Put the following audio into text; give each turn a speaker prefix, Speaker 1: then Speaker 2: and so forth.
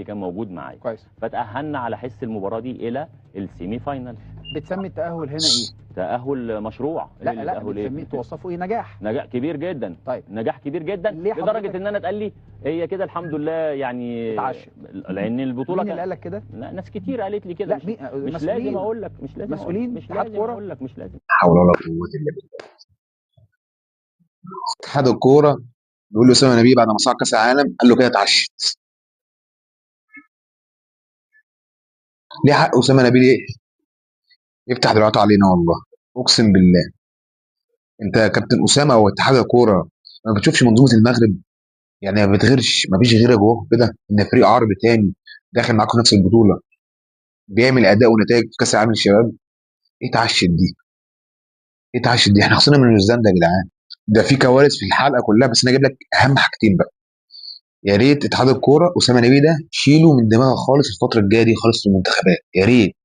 Speaker 1: كان موجود معايا.
Speaker 2: كويس.
Speaker 1: فتأهلنا على حس المباراة دي الى ال semi final.
Speaker 2: بتسمي التأهل هنا ايه؟
Speaker 1: تأهل مشروع.
Speaker 2: لا لا، بتسميه توصفه ايه؟ نجاح.
Speaker 1: نجاح كبير جدا.
Speaker 2: طيب
Speaker 1: نجاح كبير جدا لدرجة ان انا اتقال لي هي كده الحمد لله يعني
Speaker 2: اتعشى،
Speaker 1: لان البطولة.
Speaker 2: مين اللي قال لك كده؟
Speaker 1: لا ناس كتير قالت لي كده.
Speaker 2: لا
Speaker 1: مش لازم اقول لك، مش لازم
Speaker 2: مسؤولين،
Speaker 1: مش لازم اقول لك، مش لازم.
Speaker 3: حول ولا قوة الا بالله. اتحاد الكورة بيقول له اسامة نبيه بعد ما صعد كاس العالم قال له كده اتعشت. ليه حق اسامة نبيه يفتح دلوقتي علينا والله، اقسم بالله. انت يا كابتن اسامة او اتحاد الكورة ما بتشوفش منظومة المغرب؟ يعني ما بتغيرش، ما فيش غيره جوه كده ان فريق عربي تاني داخل معاكم نفس البطولة بيعمل اداء ونتائج في كاس العالم للشباب؟ ايه تعشت دي؟ ايه تعشت دي؟ احنا خسرنا من نيوزيلندا يا جدعان. ده في كوارث في الحلقة كلها، بس انا اجيب لك اهم حاجتين بقى. يا ريت اتحاد الكورة اسامة نبيه ده شيله من دماغه خالص الفترة الجاية دي خالص في المنتخبات، يا ريت.